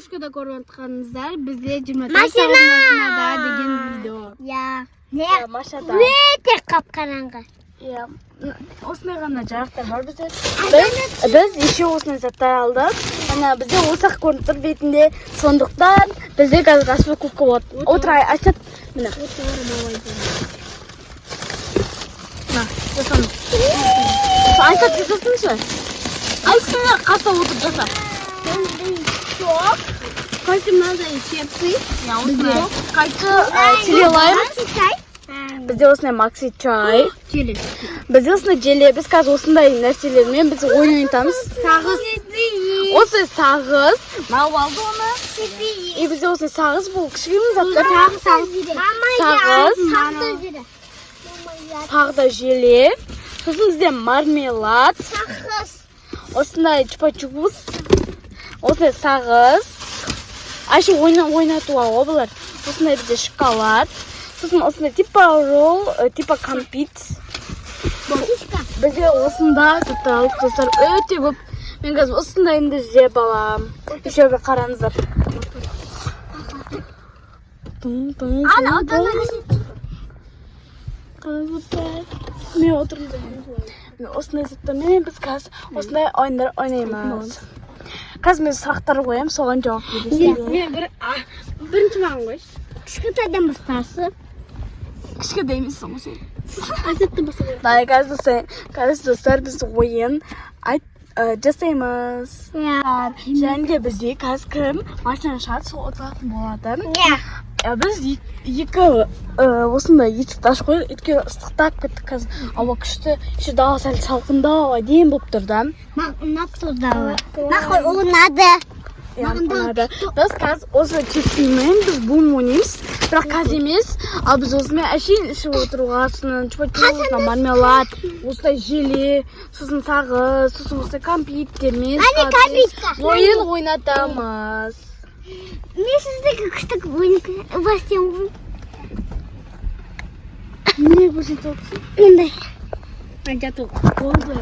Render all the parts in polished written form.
Обложкада көріп отқаныңыздар, бізде 24 Машина! сағат машинада деген видео. Иә. Не? Иә, машинада. Өте қап-қараңғы. Иә. Осындай ғана жарықтар бар бізде. Біз еще осындай заттар алдық. Ана бізде осақ көрініп тұр бетінде. Сондықтан бізде қазір распаковка болады. Отыр, Айсат. Міне. На, жасаңыз. Айсат, жасасыншы. Айсат, қаса отырып жаса. Короче, мынандай чипсы. Иә, осындай. Қайты чили лайм. Чай. Бізде осындай макси чай. Желе. Бізде осындай желе. Біз қазір осындай нәрселермен біз ойын ойнатамыз. Сағыз. Осы сағыз. Мынау алды оны. И бізде осындай сағыз, бұл кішігірім заттар. Сағыз. Сағыз. Тағы да желе. Сосын бізде мармелад. Сағыз. Осындай чупа-чупс. Осындай сағыз. Айша ойнатуға ғой бұлар. Осындай бізде шоколад. Сосын осындай типа ролл, типа кәмпит. Бізде осындай заттар алып, достар, өте көп. Мен қазір осындайымды жеп аламын. Еще бір қараңыздар. Тың, тың, Ана, тың, тың. одан Қараңыздар. Мен отырмын. Мен осындай заттармен біз қазір осындай ойындар ойнаймыз. Қазір мен сұрақтар қоямын, соған жауап бересіздер. Мен бір бірінші маған қойшы. Кішкентайдан бастасы. Кішкентай емессің ғой сен. Айсаттан бастап. Давай, қазір достар, қазір, достар, біз ойын жасаймыз. Иә. Және де бізде қазір кім машина шығады, сол ұтылатын болады. Иә. Біз екі осындай есікті ашып қойдық, өйткені ыстықтап кеттік қазір. Ауа күшті, еще дала сәл салқындау, әдемі болып тұр да. Маған ұнап тұр дала. Маған ұнады. Иә, Маған да ұнады. Біз қазір осы чипсимен біз бум ойнаймыз, бірақ қазір емес, ал біз осымен әшейін ішіп отыруға, сосын чупа-чупс, мармелад, осындай желе, сосын сағыз, сосын осындай кәмпиттермен Әне кәмпитка. ойын ойнатамыз. Мен сіздегі күшті ойын бастаймын. Не көрсетіп отырсың? Мындай. Айтады. Болды.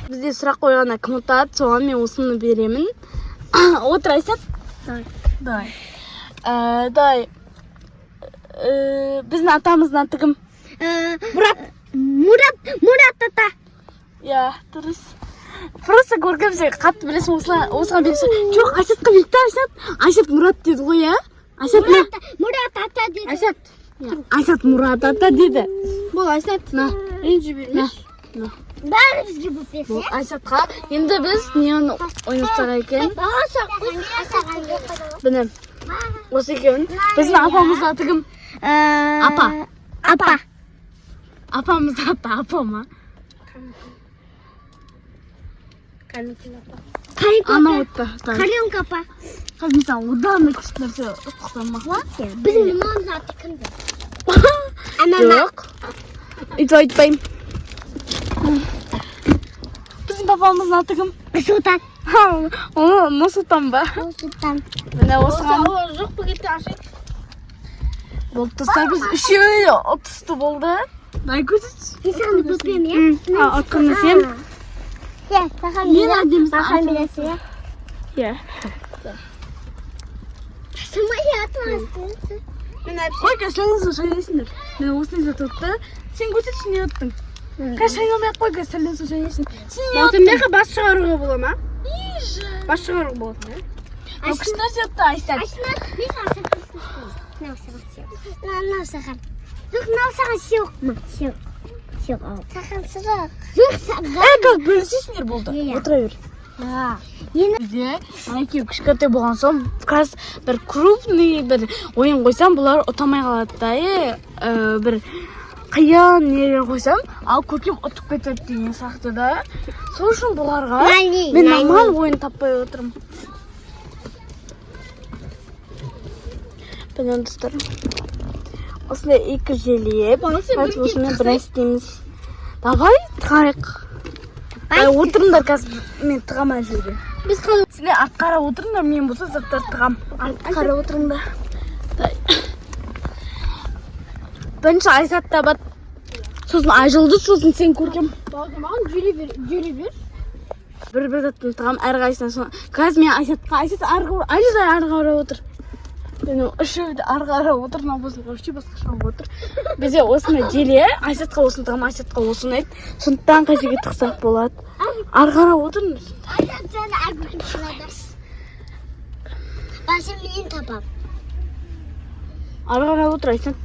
Бізде сұрақ қойғанда кім ұтады, соған мен осыны беремін. Отыр, Айсат. Давай. Давай. Давай. Біздің атамыздың аты кім? Мұрат. Мұрат, Мұрат ата. Иә, дұрыс. Просто Көркем, сен қатты білесің, осыған бересің. Жоқ, Айсатқа берді да, Айсат. Айсат Мұрат деді ғой, иә? Айсат на. Мұрат ата деді. Айсат. Айсат Мұрат ата деді. Бол, Айсат. На. Ренжи бермеші. На. Бәрі бізге болып берсе. Бұл Айсатқа. Енді біз нені ойнатсақ екен? Міне. Осы екеуін. Біздің апамыздың аты кім? Апа. Апа. Апамыздың аты апа ма? Каникул апа. Анау отты. Давай. Қаренка апа. Қазір мен саған одан да күшті нәрсе ұтқызамын ма? Біздің мамамыздың аты кім? Жоқ. Өйтіп айтпаймын. Біздің папамыздың аты кім? Сұлтан. Оны Нұрсұлтан ба? Сұлтан. Міне, осыған. Ауа жоқ па, кетті, ашайық. Болды, достар, біз үшеуі де ұтысты болды. Дай көрсетші. Мен саған өпемін, иә? А, ұтқанда сен? Иә, саған Мен әдемісің. Маған бересің, иә? Иә. Сымай атмасын. Мен әпше. Қой, қазір сәлден соң шайнайсыңдар. Міне, осындай зат ұтты. Сен көрсетші, не ұттың? Қазір шайнамай ақ қой, қазір сәлден соң шайнайсың. Сен не Осы ұттың? мына бас шығаруға бола ма? Иже. Бас шығаруға болады ма? Мынау күшті нәрсе ұтты, Айсат. Айсына, мен саған саған. Мынау саған сыйлық. Мынау саған. Жоқ, мынау саған сыйлық. Ма, сыйлық. Сыйлық ал. Саған сыйлық. Жоқ, саған. Ә, қазір бөлісесіңдер, болды. Иә. Отыра бер. Енді Бізде ана екеуі кішкентай болған соң, қазір бір крупный бір ойын қойсам, бұлар ұта алмай қалады да, бір қиын нелер қойсам, ал Көркем ұтып кетеді деген сияқты да. Сол үшін бұларға Нани, мен нани. нормал ойын таппай отырмын. Міне, достар, осындай екі желе. Давайте осымен бір нәрсе істейміз. Давай тығайық. Давай, отырыңдар, қазір мен тығамын ана жерге. Біз қалай? Сендер артқа қарап отырыңдар, мен болса заттарды тығамын. Артқа қарап отырыңдар. Давай. Бірінші Айсат табады, сосын Айжұлдыз, сосын сен, Көркем. Маған жүре бер, жүре бер. Бір-бір заттан тығамын әрқайсысына. Соны қазір мен Айсатқа, Айсат ары, Айза ары қарап отыр. Мен үшеуі де ары қарап отыр, мынау болса вообще басқаша болып отыр. Бізде осындай желе, Айсатқа осыны тығамын, Айсатқа осы ұнайды. Сондықтан қай жерге тықсақ болады. Ары қарап отырыңыз. Айсат, сен Айкөркем шығады. Басын мен табам. Ары қарап отыр, Айсат.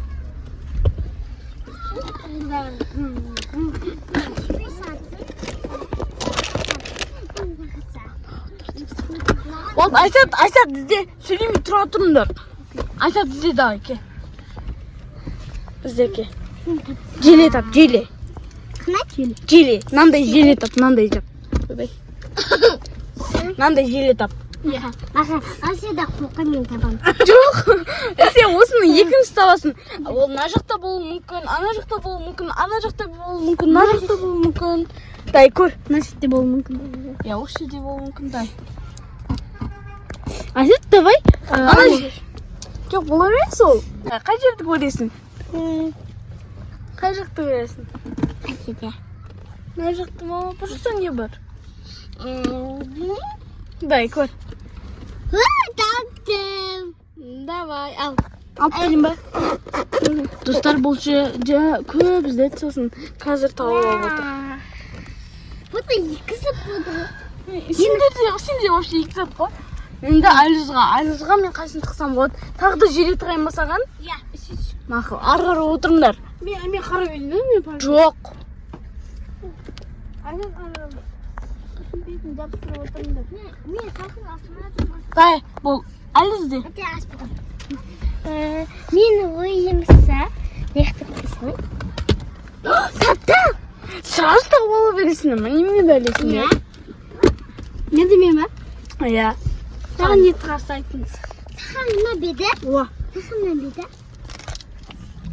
Болды, Айсат, Айсат ізде, сөйлемей тұра тұрыңдар. Айсат ізде, давай, ке. Ізде, ке. Желе тап, желе. Қандай? Желе, мынандай желе тап, мынандай тап. Ойбай. Мынандай желе тап. Маған Асия қоқы мен табам. Жоқ, сен осының екіншісі табасың. Ол мына жақта болуы мүмкін, ана жақта болуы мүмкін, ана жақта болуы мүмкін, мына жақта болуы мүмкін. Дай көр. Мына жерде болуы мүмкін. Иә, осы жерде болуы мүмкін, дай. Айсат, давай. Ана жер. Жоқ, бұл емес ол. Қай жерді көресің? Қай жақты көресің? Асия. Мына жақта ма? Бұл жақта не бар? Дай көр. Таптым. Давай, ал. Алып келейін ба? Достар, бұл же көп іздеді, сосын қазір тауып алып отыр. Бұл да екі зат болды. Сендер де, сенде вообще екі зат қой. Енді Айлюзға, Айлюзға мен қайсысын тықсам болады? Тағы да желе тығайын ба саған? Иә. Мақұл, ары қарай отырыңдар. Мен қарап едім, мен пар. Жоқ. Айсат, ары. Бетін жабыстырып отырыңдар. Мен салқын астына тұрмын. Дай, бұл Айлюзде. Өте аспадым. Мен ойымса, не қылсың? Таптым. Сразу тауып ала бересің ме? Немене бәлесің? Енді мен ба? Иә. Саған не тығасы айтыңыз. Саған мына беді. Уа. Саған мына беді.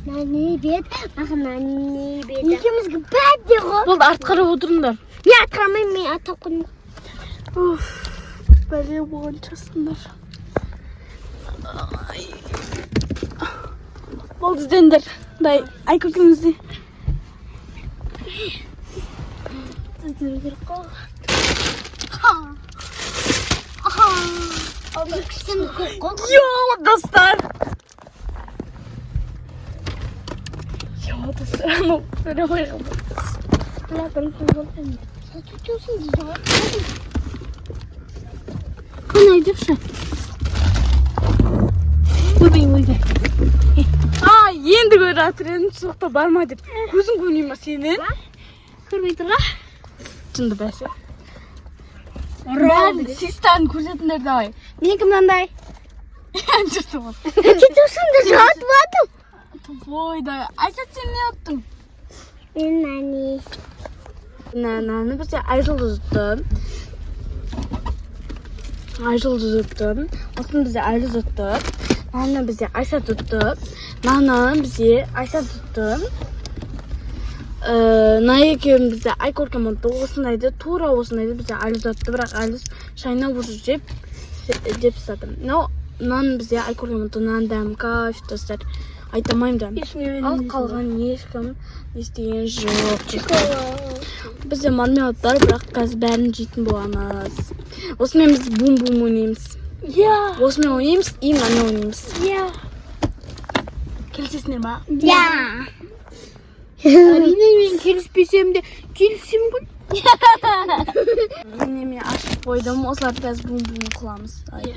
Мына не бет, маған мына не беді. Екеумізге бәде ғой. Болды, артқа қарап отырыңдар. Мен атқарамаймын, мен атап қойдым. Уф, бәле болған шашсыңдар. Ай. Болды, іздеңдер. Дай, Айкөркем ізде. Іздеу керек қой. Кішкене көп қой. Йо, достар. Йо, достар, анау көре қой қалды. Сен тұтасың дейді ғой. Қане айтыпшы. Ойбай, ойбай. А, енді көріп жатыр едім, сол бар ма деп. Көзің көрмей ма сенің? Көрмей тұр ғой. Жынды бәсе. Бәрін систарын көрсетіңдер давай. Менікі мынандай. Жыртып алды. Кетесің де жатып алдым. Тупой да. Айсат, сен не ұттың? Мен нани. Мынаны бізде Айжұлдыз ұтты. Айжұлдыз ұтты. Осыны бізде Айлюз ұтты. Мынаны бізде Айсат ұтты. Мынаны бізде Айсат ұтты. Мына екеуін бізде Айкөркем ұтты. Осындайды, тура осындайды бізде Айлюз ұтты. Бірақ Айлюз шайнап уже жеп тастады. Мынау мынаны бізде Айкөркем ұтты. Мынаның дәмі кайф, достар. Айта алмаймын дәмін. Ал қалған ешкім не істеген жоқ. Бізде мармелад бар, бірақ қазір бәрін жейтін боламыз. Осымен біз бум-бум ойнаймыз. Иә. Осымен ойнаймыз и мынамен ойнаймыз. Иә. Келісесіңдер ма? Иә. Әрине, мен келіспесем де келісемін ғой. Міне, мен ашып қойдым. Осыларды қазір бум-бум қыламыз. Ай.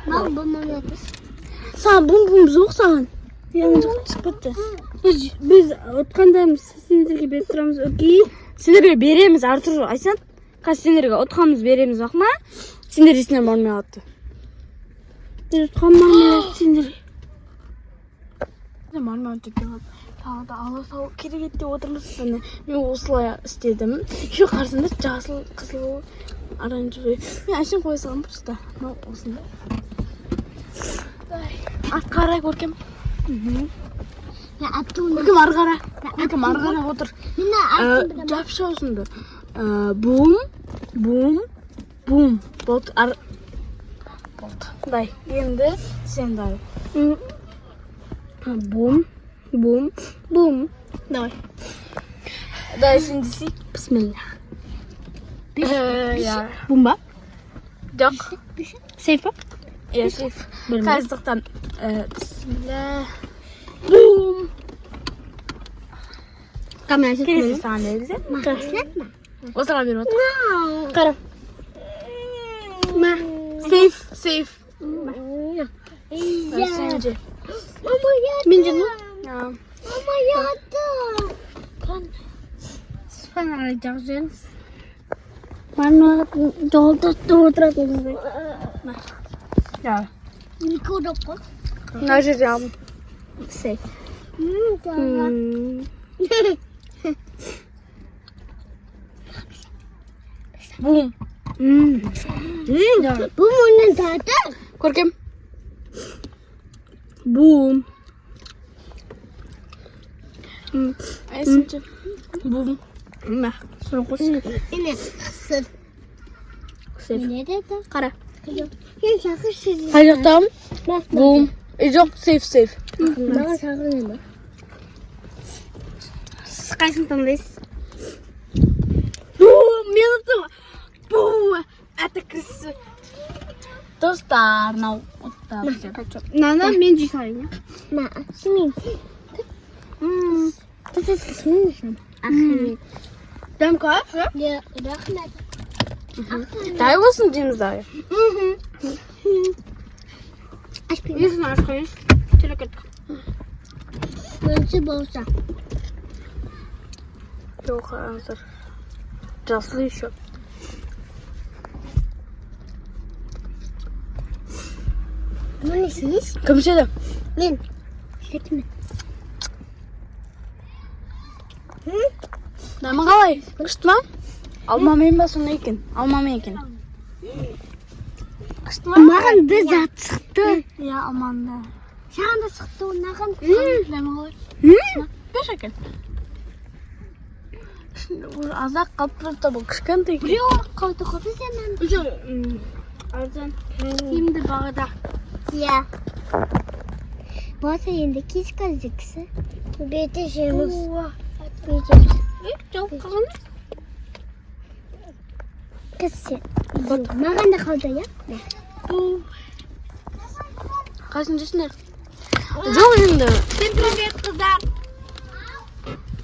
Мам, бұл мама. Саған бум-бум жоқ саған. Ана жақта түсіп кетті. Біз ұтқанда сендерге беріп тұрамыз, окей? Сендерге береміз, Артур, Айсат. Қазір сендерге ұтқанымыз береміз, ақ ма? Сендер жейсіңдер мармеладты. Біз ұтқан мармелад сендерге. Мармелад жеп алып, тағы да ала салу керек еді деп отырмыз. Міне, мен осылай істедім. Еще қарасаңдар, жасыл, қызыл, оранжевый. Мен әшейін қоя салғанмын просто. Мынау осындай. Артқа қарай, Көркем. Мен аттым. Көркем, ары қара. Көркем, ары қарап отыр. Мен аттым. Жапшы осынды. Бум, бум, бум. Болды, ар... Болды. Дай, енді сен дай. Бум, бум, бум. Давай. Дай, сен десей. Бисмилля. Иә. Бум ба? Жоқ. Сейф па? Иә, сейф. Білмеймін. Қазір. Бісміллә. Бум. Камера Келесі саған береміз, иә? Осыған беріп отыр. Қара. Ма. Сейф, сейф. Иә. Сен же. Мама, я. Мен жедім. Мама, я. Фонарь жағып жіберіңіз. Мама, жолда отыратын. Иә. Екі ұрып қой. Мына жерде алдым. Сейф. М, Бум. Бұл мұның таты. Көркем. Бум. Ай, сен же. Бум. Мә, соны қос. Міне, сыр. Сейф. Не деді? Қара. Мен сақыр сіз. Қай жақтамын? Бум. Жоқ, сейф, сейф. Маған сақыр не бар? Сіз қайсысын таңдайсыз? Бум, мен ұттым. Бум. Это крысы. Достар, мынау ұтты бізде. Мынаны мен жей салайын, иә? Ма, сен. Рахмет. Дәм қалай? Иә, рахмет. Дай болсын дейміз дай. Ашпаймын. Есін ашып қояйыншы. Келе кеттік. Бірінші болса. Жоқ, қараңыздар. Жасыл еще. Мұны сіз? Кім ішеді? Мен. Шетме. Дәмі қалай? Күшті ма? Алмамен ба сондай екен? Алмамен екен. Күшті ма? Маған бір зат шықты. Иә, алманы. Саған да шықты, маған. Дәмі қалай? Беш екен. Уже аз-ақ қалып тұрды да, бұл кішкентай екен. Біреу қалды ғой бізде мынаны. Уже арзан. Тиімді бағада. Иә. Болса енді киска іздегісі. Беті жеміс. Беті Жауып қалған. кісі. Маған да қалды, иә? Қайсысын жейсіңдер? Жоқ енді. Всем привет, қыздар.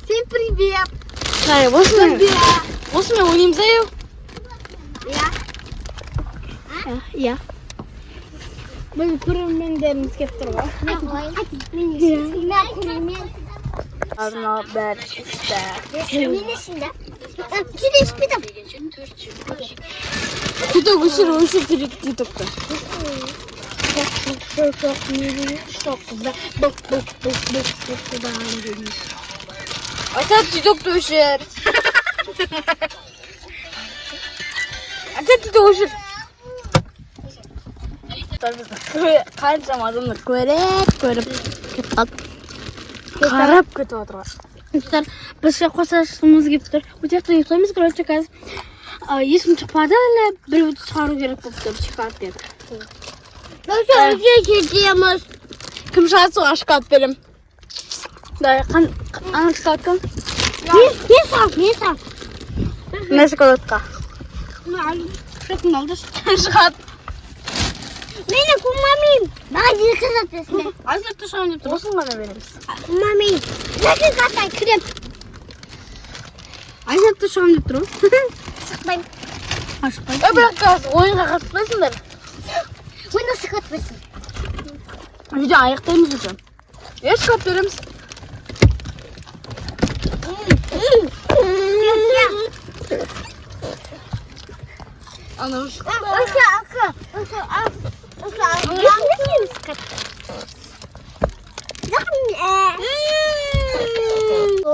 Всем привет. Ай, осымен. Осымен ойнаймыз ай. Иә. Иә. Біздің көрермендеріміз келіп тұр ғой. Мен көрермен. Мынау бәрі ішті. Мен ішінде. Сен ішпедім. Титок өшір, өшір титокты. Жоқ, қыздар. Бұқ, бұқ, бұқ, бұқ, бұқ, бұқ. Ата титокты өшір. Ата титок өшір. Қаншама адамдар көріп, көріп кетіп қалды. Қарап кетіп отыр ғой. Достар, біз ще қосашымыз келіп тұр. Өте жақта ұйықтаймыз, короче, қазір. Есім шықпады әлі, біреуді шығару керек болып тұр, шоколад беріп. Осы кетеміз. Кім шығады, соған шоколад беремін. Дай, ана шоколад кім? Мен сал, мен сал. Мына шоколадқа. Шөтін алды. Шығады. Мені кумамим. Маған екі зат берсін. Азыр шығамын деп тұр. Осын ғана береміз. Кумамим. Екі заттан кірем. Азыр шығамын деп тұр ғой. Шықпаймын. Ашықпай. Бірақ қазір ойынға қатыспайсыңдар. Ойна шықпайсың. Видео аяқтаймыз уже. Е, шоколад береміз. Анау Осы ақы. Осы ақы. Осы ақы.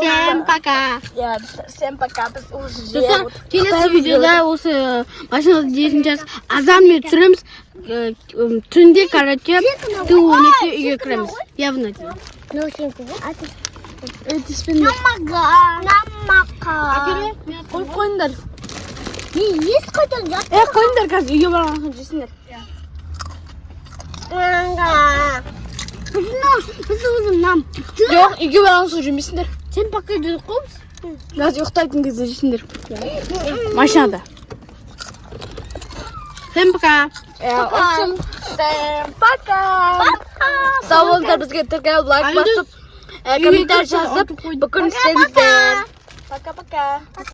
Всем пока. Иә, достар, всем пока. Біз уже Достар, жеп келесі видеода осы машинада жетінші жас азанмен түсіреміз. Түнде, короче, түнгі 12-де үйге кіреміз. Явно. Тиіспеңдер. Намақа. Қойып қойыңдар. Мен ешқайдан жат. Е, қойыңдар, қазір үйге барған соң жейсіңдер. Біз өзім нам. Жоқ, үйге барған соң жемейсіңдер. Сен пока дедік қой біз. Қазір ұйықтайтын кезде жейсіңдер. Машинада. Всем пока. В общем, всем пока. Сау болыңыздар, бізге тіркеліп, лайк Айдос, басып, комментарий жазып, бүкіл істеңіздер. Пока-пока.